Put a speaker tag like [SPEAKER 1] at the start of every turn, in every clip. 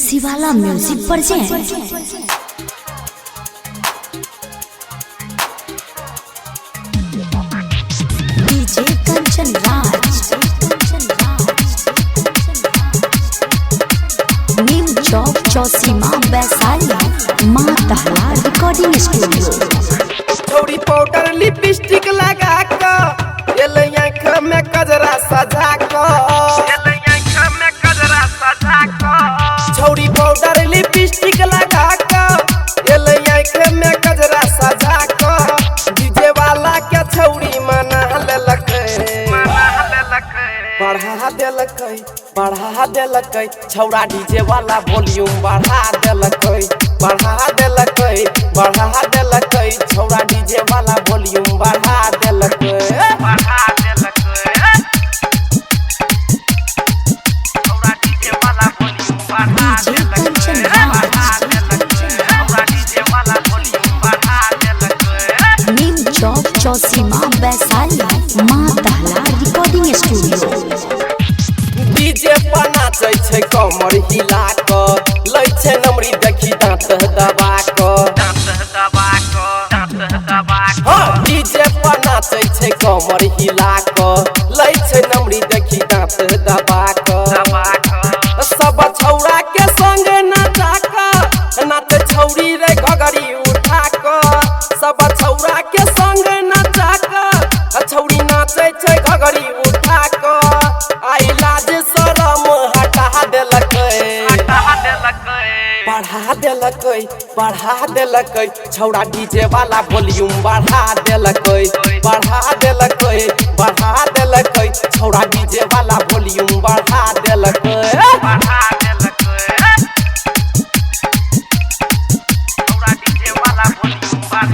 [SPEAKER 1] Shivala music present. DJ Kanchan Raj, Neem Chowk Chausima Vaishali, Maa Dahla recording studio.
[SPEAKER 2] छौरी powder lipstick लगा क एलै आँख में कजरा सजा क, छौरी पाउडर लिपस्टिक लगा क एलै आँख में कजरा सजा क, डीजे वाला के छौरी मना लेलकै, बढ़ा देलकै, बढ़ा देलकै, छौरा डीजे वाला वॉल्यूम बढ़ा देलकै, बढ़ा देलकै, बढ़ा देलकै, छौरा डीजे वाला वॉल्यूम बढ़ा देलकै।
[SPEAKER 1] डीजे कंचन राज, नीम चौक चौसीमा वैशाली, माँ दहला रिकॉर्डिंग स्टूडियो।
[SPEAKER 2] डीजे पर नाचै छै कमर हिला क, लै छै नमरी देखी दांत दबा क। हाँ, डीजे पर नाचै छै कमर हिला क, लै छै नमरी देखी दांत दबा क। सब छौरा के संग नचा क, नाचे छौरी रे घघरी उठा क। सब छौरा के संग नचा क, छौरी नाचै छै घघरी उठा क। आई लाज शरम हटा देलकै, बढ़ा देलकै, बढ़ा देलकै, छौरा डीजे वाला वॉल्यूम बढ़ा देलकै, बढ़ा देलकै, बढ़ा देलकै, छौरा डीजे वाला वॉल्यूम बढ़ा देलकै।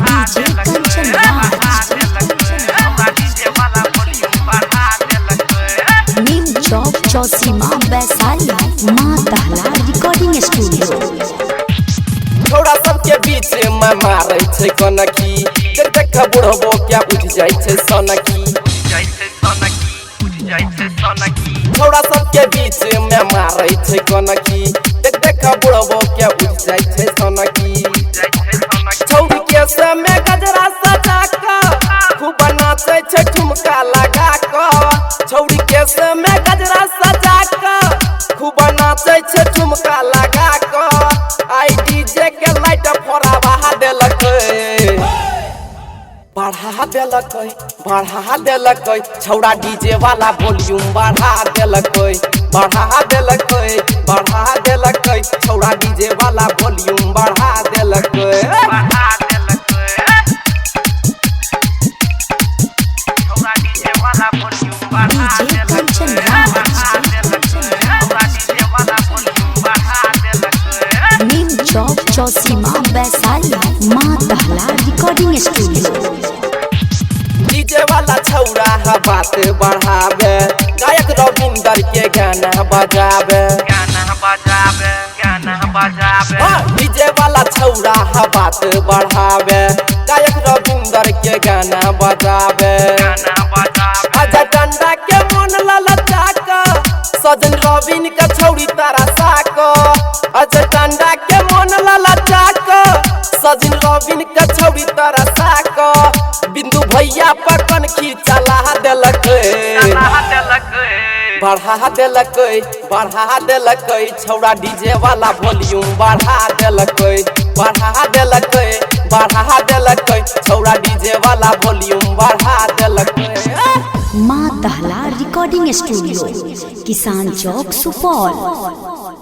[SPEAKER 1] डीजे कंचन राज, नीम चौक चौसीमा वैशाली, माँ दहला रिकॉर्डिंग स्टूडियो।
[SPEAKER 2] छौरा सबके बीच में मारै छै कनखी, देख देख के बुढ़बो क्या उठ जाइ छै सनकी। छौरा सबके बीच में मारै छै कनखी, देख देख के बुढ़बो क्या उठ जाइ छै सनकी। छौरी के समय गजरा सजा क, खूब नाचै छै ठुमका लगा क। छौरी के समय गजरा सजा क, खूब नाचै छै ठुमका लगा क। आई डीजे के लाइट फोड़ावा देलकै, बढ़ा देलकै, बढ़ा देलकै, छौरा डीजे वाला वॉल्यूम बढ़ा देलकै, बढ़ा देलकै, बढ़ा देलकै, छौरा डीजे वाला वॉल्यूम बढ़ा देलकै।
[SPEAKER 1] डीजे कंचन राज, नीम चौक चौसीमा वैशाली, माँ दहला रिकॉर्डिंग स्टूडियो।
[SPEAKER 2] डीजे वाला छौरा हा बात बढ़ावे, गायक रविंदर के गाना बजावे। हाँ, डीजे वाला छौरा हा बात बढ़ावे, गायक रविंदर के गाना बजावे। अजय डंडा के मन ललचा क, सजन रविन के छौरी तारा क। अजय डंडा के मन ललचा क, सजन रविन के छौरी तारा क। बिंदु भैया पर कनखी चला देलकै, बढ़ा देलकै, बढ़ा देलकै, छौरा डीजे वाला वॉल्यूम बढ़ा देलकै, बढ़ा देलकै, बढ़ा देलकै, छौरा डीजे वाला वॉल्यूम बढ़ा देलकै।
[SPEAKER 1] माँ दहला रिकॉर्डिंग स्टूडियो, किसान चौक सुपौल।